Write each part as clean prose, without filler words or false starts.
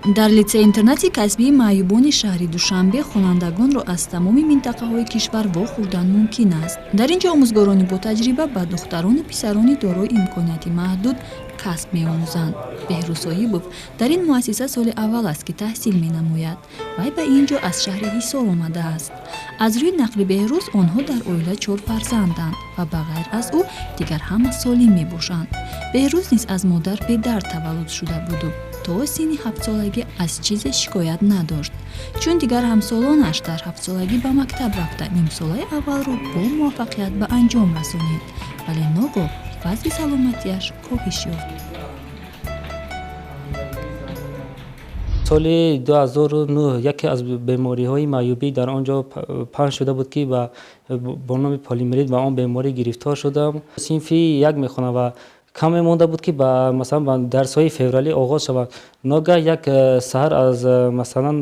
Дар литсей-интернати касбии маъюбони шаҳри Душанбе хонандагонро аз тамоми минтақаҳои кишвар вохӯрдан мумкин аст. Дар ин ҷо омӯзгорони ботаҷриба ба духтарону писарони дорои имконияти маҳдуд касб меомӯзанд. Беҳрӯз Соҳибов дар ин муассиса соли аввал аст, ки таҳсил менамояд. Вай ба ин ҷо аз шаҳри Ҳисор омадааст. Аз рӯи нақли Беҳрӯз, онҳо дар оила чор фарзанданд ва ба ғайр аз ӯ дигар ҳама солим мебошанд. Беҳрӯз низ аз модар бедард таваллуд шуда буду то синни ҳафтсолагӣ аз чизе шикоят надошт. Чун дигар ҳамсолонаш дар ҳафтсолагӣ ба мактаб рафта, нимсолаи аввалро бо муваффақият ба анҷом расонид, вале ногоҳ вазъи саломатиаш коҳиш ёфт. Соли 2009 яке аз бемориҳои маъюбӣ дар он ҷо паҳн шуда буд, ки бо номи полимерит ба он беморӣ гирифтор шудам. Синфи як мехонам ва каме монда буд, ки масалан ба дарсҳои февралӣ оғоз шавад. Ногаҳ як саҳар аз масалан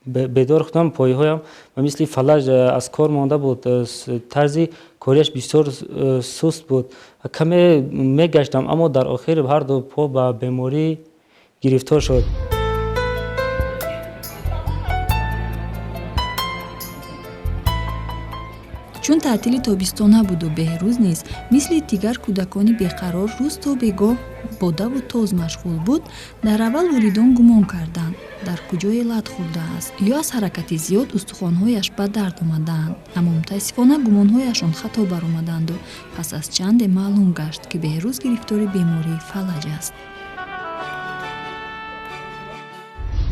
бедор шудам, пойҳоям ба мисли фалаҷ аз кор монда буд. Тарзи кориаш бисёр суст буд. Каме мегаштам, аммо дар охир ҳарду по ба беморӣ гирифтор шуд. Чун таътили тобистона буду Беҳрӯз низ мисли дигар кӯдакони беқарор рӯз то бегоҳ бо даву тоз машғул буд, дар аввал волидон гумон карданд, дар куҷое лат хӯрдааст ё аз ҳаракати зиёд устухонҳояш ба дард омадаанд. Аммо мутаассифона гумонҳояшон хато баромаданду пас аз чанде маълум гашт, ки Беҳрӯз гирифтори бемории фалаҷ аст.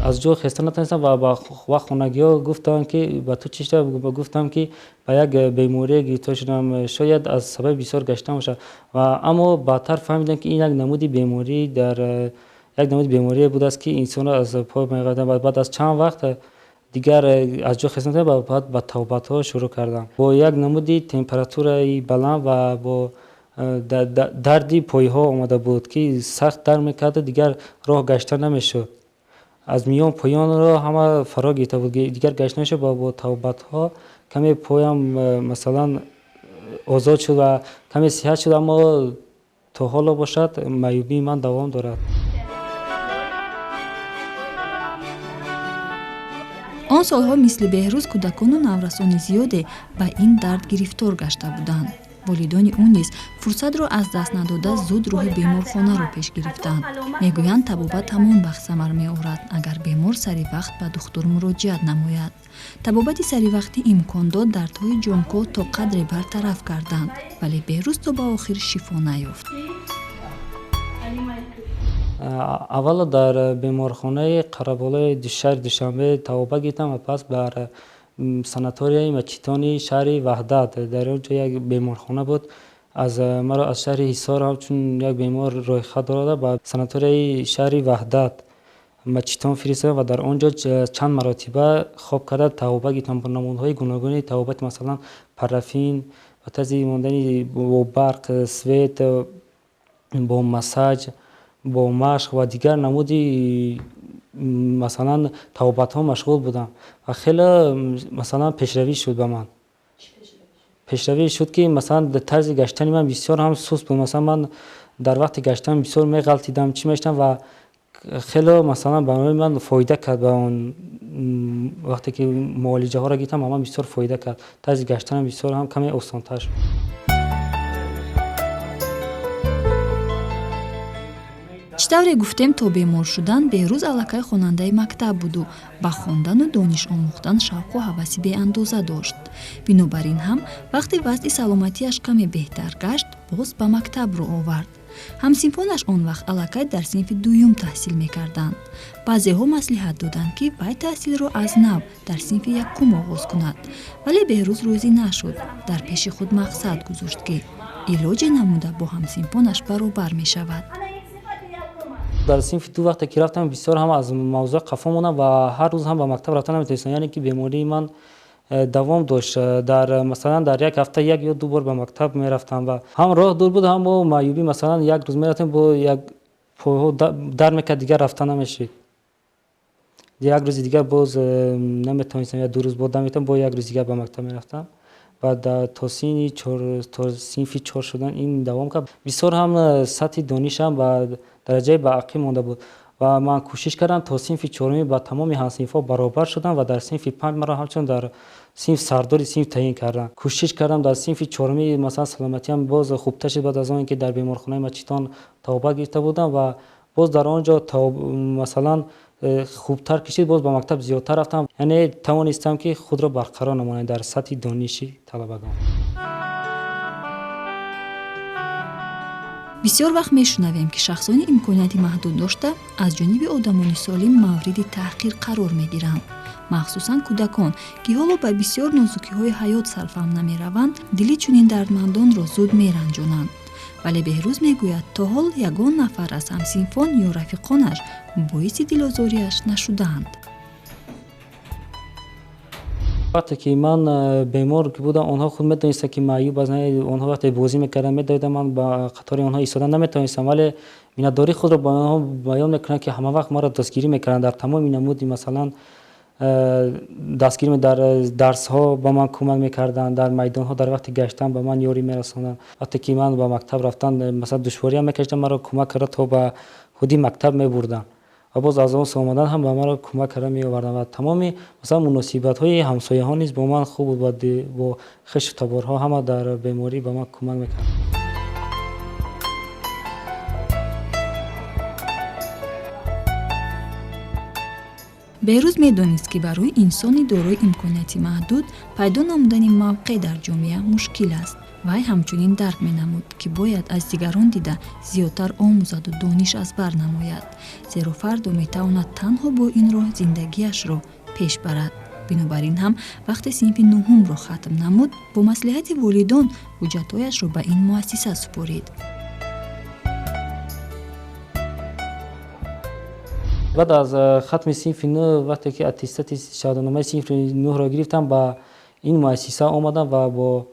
Аз ҷо хеста натавонистам ва ба хонагиҳо гуфтам, ки ба ту чӣ шуда? Гуфтам, ки ба як беморие гирифтор шудам, шояд аз сабаби бисёр гаштан бошад. Ва аммо баъдтар фаҳмидам, ки ин як намуди беморӣ дар як намуди беморие будааст, ки инсонро аз по меғалтад. Ва баъд аз чанд вақт дигар аз ҷо хеста натавонистам ва баъд ба тавбатҳо шурӯъ кардам. Бо як намуди температураи баланд ва бо дарди пойҳо омада буд, ки сахт дард мекарду дигар роҳ гашта намешуд. Аз миён поёнро ҳама фаро гирифта буд, дигар гашта намешуд. Бо тавбатҳо каме поям масалан озод шуд ва каме сиҳат шуд, аммо то ҳоло бошад маъюбии ман давом дорад. Он солҳо мисли Беҳрӯз кӯдакону наврасони зиёде ба ин дард гирифтор гашта буданд. Волидони ӯ низ фурсатро аз даст надода зуд роҳи беморхонаро пеш гирифтанд. Мегӯянд, табобат ҳамон вақт самар меорад, агар бемор сари вақт ба духтур муроҷиат намояд. Табобати саривақтӣ имкон дод дардҳои ҷонкоҳ то қадре бартараф карданд, вале Беҳрӯз то ба охир шифо наёфт. Аввало дар беморхонаи Қараболои шаҳри Душанбе табобат гирифтам ва пас бар санаторияи Мачитони шаҳри Ваҳдат. Дар он ҷо як беморхона буд. Аз маро аз шаҳри Ҳисор ҳамчун як бемор рӯйхат дорода ба санаторияи шаҳри Ваҳдат Мачитон фиристодам ва дар он ҷо чанд маротиба хоб карда табобат гирифтам бо намудҳои гуногуни табобат, масалан парафин, ба тарзи мондани бо барқ, свет, бо массаж, бо машқ ва дигар намуди масалан табобатҳо машғул будам ва хеле масалан пешравӣ шуд ба ман. Пешравӣ шуд, ки масалан тарзи гаштани ман бисёр ҳам суст буд. Масалан ман дар вақти гаштан бисёр меғалтидам, чӣ мештам ва хеле масалан барои ман фоида кард. Ба он вақте ки муолиҷаҳоро гирифтам, ба ман бисёр фоида кард. Тарзи гаштанам бисёр ҳам каме осонтар шуд. Чӣ тавре гуфтем, то бемор шудан Беҳрӯз аллакай хонандаи мактаб буду ба хондану дониш омӯхтан шавқу ҳаваси беандоза дошт. Бинобар ин ҳам вақте вазъи саломатиаш каме беҳтар гашт, боз ба мактаб рӯ овард. Ҳамсинфонаш он вақт аллакай дар синфи дуюм таҳсил мекарданд. Баъзеҳо маслиҳат доданд, ки вай таҳсилро аз нав дар синфи якум оғоз кунад, вале Беҳрӯз розӣ нашуд. Дар пеши худ мақсад гузошт, ки илоҷе намуда бо ҳамсинфонаш баробар мешавад. Дар синфи ду вақте ки рафтам, бисёр ҳам аз мавзӯъ қафо мондам ва ҳар рӯз ҳам ба мактаб рафта наметавонистам. Яъне ки бемории ман давом дошт. Дар масалан дар як ҳафта як ё ду бор ба мактаб мерафтам ва ҳам роҳ дур буд, ҳам бо маъюбӣ. Масалан як рӯз мерафтем, бо як пойҳо дар мекард, дигар рафта намешид. Як рӯзи дигар боз наметавонистам, я ду рӯз боз наметавонистам, бо як рӯз дигар ба мактаб мерафтам. Ва то синфи чор шудан ин давом кард. Бисёр ҳам сатҳи донишам ба дараҷаи ба ақиб монда буд. Ва ман кӯшиш кардам то синфи чорумӣ ба тамоми ҳамсинфҳо баробар шудам ва дар синфи панҷ маро ҳамчун дар синф сардори синф таъин карданд. Кӯшиш кардам дар синфи чорумӣ, масалан, саломатиам боз хубтар шуд баъд аз он ки дар беморхонаи Мачитон тавба гирифта будам ва боз дар он ҷо, масалан, хубтар кашид, боз ба мактаб зиёдтар рафтам. Яъне тавонистам ки худро барқарор намоям дар сатҳи дониши талабагон. Бисёр вақт мешунавем, ки шахсони имконияти маҳдуд дошта аз ҷониби одамони солим мавриди таҳқир қарор мегиранд. Махсусан кӯдакон, ки ҳоло ба бисёр нозукиҳои ҳаёт сарфаҳм намераванд, дили чунин дардмандонро зуд меранҷонанд. Вале Беҳрӯз мегӯяд, то ҳол ягон нафар аз ҳамсинфон ё рафиқонаш боиси дилозориаш нашудаанд. Вақте ки ман бемор будам, онҳо худ медонистанд, ки маъюб аст. Онҳо вақте бозӣ мекарданд, медавиданд, ман ба қатори онҳо истода наметавонистам, вале миннатдории худро ба онҳо баён мекунам, ки ҳама вақт маро дастгирӣ мекарданд дар тамоми намуди, масалан, дастгирӣ дар дарсҳо ба ман кӯмак мекарданд, дар майдонҳо дар вақти гаштан ба ман ёрӣ мерасонданд. Вақте ки ман ба мактаб рафтан, масалан, душвориам мекашидам, маро кӯмак карда то ба худи мактаб мебурданд ва боз аз он омадан ҳам ба маро кӯмак карда меоварданд. Ва тамоми, масалан, муносибатҳои ҳамсояҳо низ бо ман хуб буд ва бо хешу таборҳо ҳама дар беморӣ ба ман кӯмак мекарданд. Беҳрӯз медонист, ки барои инсони дорои имконияти маҳдуд пайдо намудани мавқеъ дар ҷомеа мушкил аст. Вай ҳамчунин дарк менамуд, ки бояд аз дигарон дида зиёдтар омӯзаду дониш аз бар намояд, зеро фардо метавонад танҳо бо ин роҳ зиндагиашро пеш барад. Бинобар ин ҳам вақте синфи нуҳумро хатм намуд, бо маслиҳати волидон ҳуҷҷатҳояшро ба ин муассиса супорид. Баъд аз хатми синфи нӯҳ, вақте ки аттестати шаҳодатномаи синфи нӯҳро гирифтам, ба ин муассиса омадам ва бо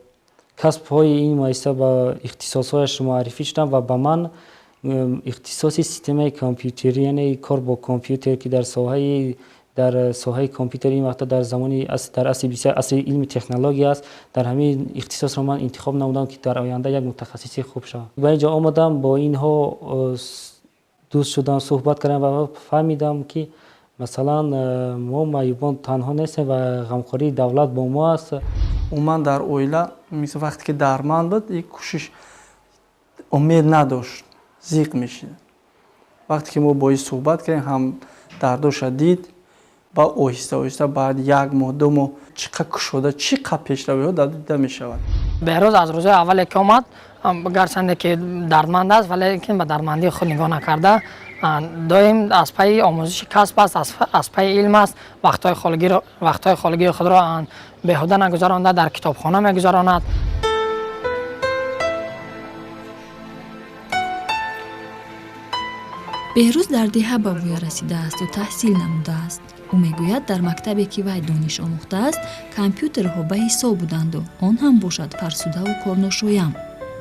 касбҳои ин муассиса, ба ихтисосҳояш муаррифӣ шудам ва ба ман ихтисоси системаи компютерӣ, яъне кор бо компютер, ки дар соҳаи компютер ин вақта дар замони дар асри бисёр асри илми технология аст, дар ҳамин ихтисосро ман интихоб намудам, ки дар оянда як мутахассиси хуб шавам. Ба ин ҷо омадам, бо инҳо дӯст шудам, суҳбат кардам ва фаҳмидам, ки, масалан, мо маъюбон танҳо нестем ва ғамхории давлат бо мо аст. Умуман, дар оила, мисл, вақте ки дарманд буд, кӯшиш, умед надошт, зиқ мешид. Вақте ки мо бо ин суҳбат кардем, ҳам дардоша дид ба оҳиста оҳиста баъд як моҳ, 2 моҳ чӣ қадр кушода, чӣ қадр пешравиҳо дида мешавад. Беҳрӯз аз рӯзҳои аввале ки омад, гарчанде ки дардманд аст, валекин ба дардмандии худ нигоҳ накарда, доим аз пайи омӯзиши касб аст, аз пайи илм аст. Вақтҳои холигии худро беҳуда нагузаронда, дар китобхона мегузаронад. Беҳрӯз дар деҳа ба воя расидаасту таҳсил намудааст. Ӯ мегӯяд, дар мактабе, ки вай дониш омӯхтааст, компютерҳо ба ҳисоб буданду он ҳам бошад фарсудаву корношоям.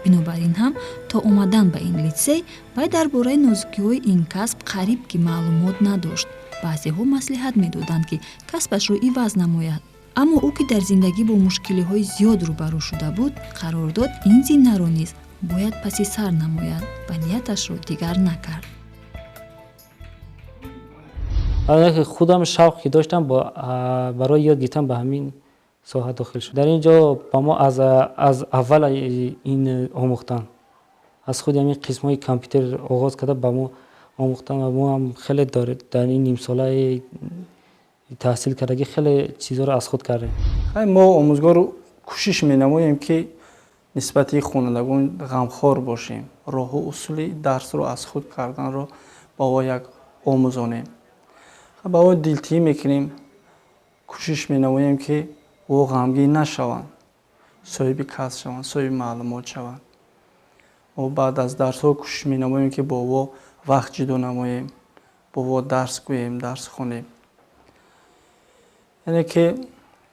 Бинобар ин ҳам то омадан ба ин литсей вай дар бораи нозукиҳои ин касб қариб ки маълумот надошт. Баъзеҳо маслиҳат медоданд, ки касбашро иваз намояд, аммо ӯ, ки дар зиндагӣ бо мушкилиҳои зиёд рӯбарӯ шуда буд, қарор дод, ин зинаро низ бояд паси сар намояд ва нияташро дигар накард. Худам шавқ ки доштам, барои ёд гирифтан ба ҳамин соҳа дохил шуд. Дар ин ҷо ба мо аз аввал ин омӯхтан, аз худи ҳамин қисмҳои компютер оғоз карда ба мо омӯхтан ва мо ҳам хеле дар ин нимсолаи таҳсил кардагӣ хеле чизҳоро аз худ кардем. Мо омӯзгору кӯшиш менамоем, ки нисбати хонандагон ғамхор бошем, роҳу усули дарсро аз худ карданро ба о як омӯзонем, ба о дилтиҳӣ мекунем, кӯшиш менамоем, ки ӯ ғамгин нашаванд, соҳиби касб шаванд, соҳиби маълумот шаванд. Мо баъд аз дарсҳо кӯшиш менамоем, ки бо ӯ вақт ҷудо намоем, бо ӯ дарс гӯем, дарс хонем. Яъне ки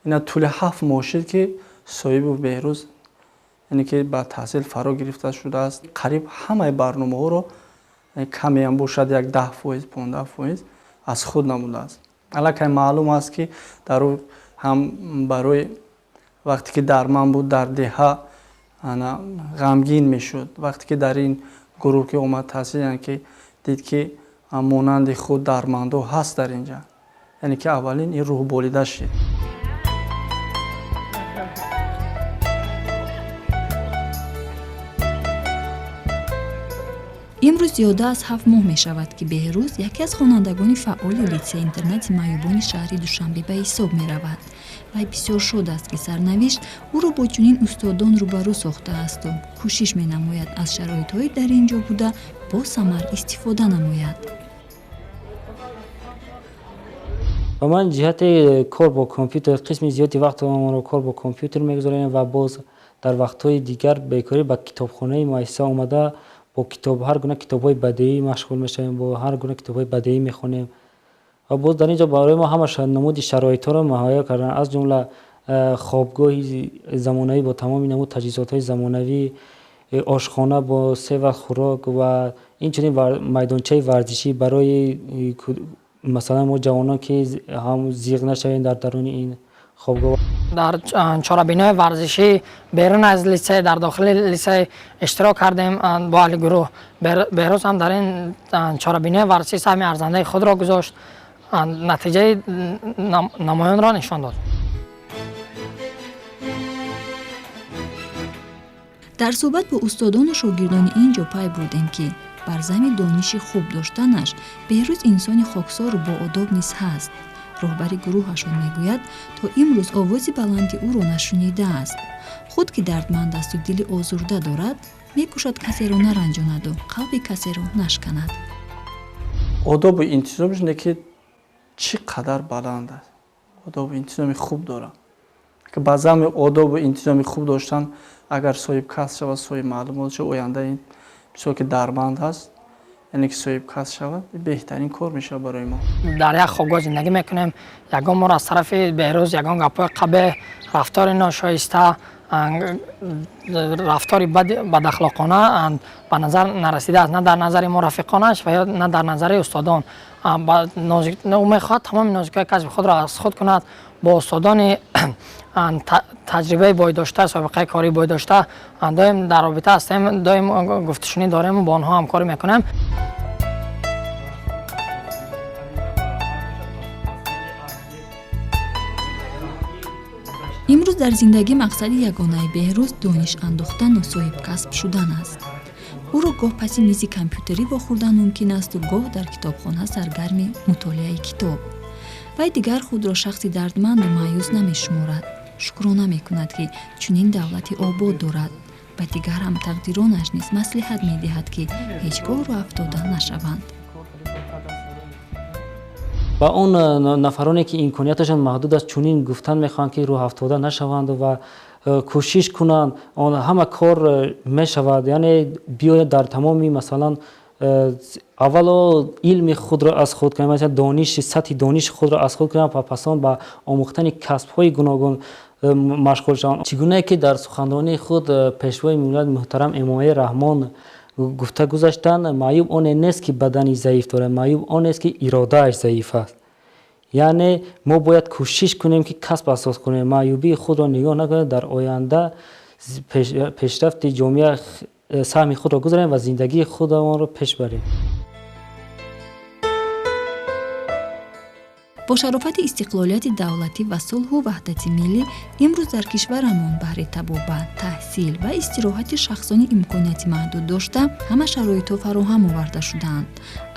ина тӯли 7 моҳ шуд, ки соҳибу Беҳрӯз, яъне ки ба таҳсил фаро гирифта шудааст. Қариб ҳамаи барномаҳоро, камеам бошад, як 10%, 15% аз худ намудааст. Аллакай маълум аст, ки дар ӯ ҳам барои вақте ки дарманд буд, дар деҳа ғамгин мешуд. Вақте ки дар ин гурӯҳ ки омад таҳсил, яъне ки дид, ки Монанди худ дармандо ҳаст дар инҷа. Яъне ки аввалин ин рӯҳболида шид. Имрӯз зиёда аз 7 моҳ мешавад, ки Беҳрӯз яке аз хонандагони фаъоли литсей-интернати маъюбони шаҳри Душанбе ба ҳисоб меравад. Вай бисёр шод аст, ки сарнавишт ӯро бо чунин устодон рӯбарӯ сохтаасту кӯшиш менамояд аз шароитҳои дар ин ҷо буда бо самар истифода намояд. Ва ман ҷиҳати кор бо компютер қисми зиёди вақтамонро кор бо компютер мегузаронем ва боз дар вақтҳои дигар бекорӣ ба китобхонаи муассиса омада бо китоб ҳар гуна китобҳои бадеӣ машғул мешавем, бо ҳар гуна китобҳои бадеӣ мехонем. Ва боз дар ин ҷо барои мо ҳама намуди шароитҳоро муҳайё карданд, аз ҷумла хобгоҳи замонавӣ бо тамоми намуд таҷҳизотҳои замонавӣ, ошхона бо се вақт хӯрок ва инчунин майдончаи варзишӣ барои масалан мо ҷавонон, ки ҳам зиғ нашавем дар даруни ин хобгоҳ. Дар чорабиниҳои варзишӣ берун аз литсей, дар дохили литсей иштирок кардем бо аҳли гурӯҳ. Беҳрӯз ҳам дар ин чорабиниҳои варзишӣ саҳми арзандаи худро гузошт, натиҷаи намоёнро нишон дод. Дар суҳбат бо устодону шогирдони ин ҷо пай бурдем, ки бар зами дониши хуб доштанаш Беҳрӯз инсони хоксору боодоб низ ҳаст. Роҳбари гурӯҳашон мегӯяд, то имрӯз овози баланди ӯро нашунидааст. Худ ки дардманд асту дили озурда дорад, мекӯшад касеро наранҷонаду қалби касеро нашканад. Одобу интизомш не ки чӣ қадар баланд аст. Одобу интизоми хуб дорад. Ба зами одобу интизоми хуб доштан агар соҳиб касб шавад, соҳиб маълумот шавад, оянда ин бисёр ки дарманд ҳаст, яъне ки соҳиб касб шавад, беҳтарин кор мешавад барои мо. Дар як хобгоҳ зиндагӣ мекунем. Ягон бор аз тарафи Беҳрӯз ягон гапҳои қабеҳ, рафтори ношоиста, рафтори бадахлоқона ба назар нарасидааст, на дар назари мо рафиқонаш ва ё на дар назари устодон. Ӯ мехоҳад тамоми нозикиҳои касби худро аз худ кунад, бо устодони таҷрибаи бой дошта, собиқаи корӣ бой дошта доим дар робита ҳастем, доим гуфтушунӣ дорем ва бо онҳо ҳамкорӣ мекунем. Имрӯз дар зиндагӣ мақсади ягонаи Беҳрӯз дониш андохтану соҳибкасб шудан аст. Ӯро гоҳ паси мизи компютерӣ вохӯрдан мумкин асту гоҳ дар китобхона саргарми мутолиаи китоб. Вай дигар худро шахси дардманду маъюс намешуморад. Шукрона мекунад, ки чунин давлати обод дорад. Ба дигар ҳамтақдиронаш низ маслиҳат медиҳад, ки ҳеҷ гоҳ рӯҳафтода нашаванд. Ба он нафароне, ки имконияташон маҳдуд аст, чунин гуфтан мехоҳанд, ки рӯҳафтода нашаванд ва кӯшиш кунанд, ҳама кор мешавад. Яъне биёяд дар тамоми масалан аввало илми худро аз худ кунанд, масалан дониши сатҳи дониши худро аз худ кунанд ва пас он ба омӯхтани касбҳои гуногун машғул шаванд. Чӣ гунае ки дар суханронии худ пешвои миллат муҳтарам Эмомалӣ Раҳмон гуфта гузаштанд, маъюб оне нест, ки бадани заиф дорад, маъюб он нест, ки иродааш заиф аст. Яъне мо бояд кӯшиш кунем, ки касб асос кунем, маъюбии худро нигоҳ накунем, дар оянда пешрафти ҷомеа саҳми худро гузорем ва зиндагии худамонро пеш барем. Бо шарофати истиқлолияти давлатӣ ва сулҳу ваҳдати миллӣ имрӯз дар кишварамон баҳри табобат, таҳсил ва истироҳати шахсони имконияти маҳдуд дошта ҳама шароитҳо фароҳам оварда шудаанд.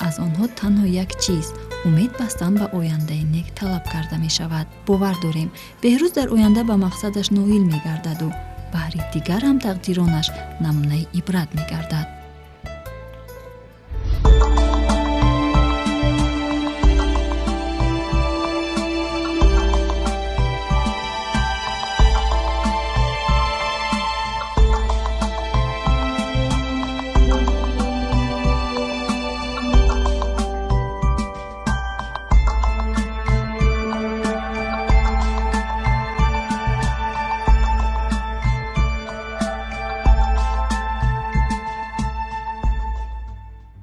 Аз онҳо танҳо як чиз умед бастан ба ояндаи нек талаб карда мешавад. Бовар дорем, Беҳрӯз дар оянда ба мақсадаш ноил мегардаду баҳри дигар ҳам тақдиронаш намунаи ибрат мегардад.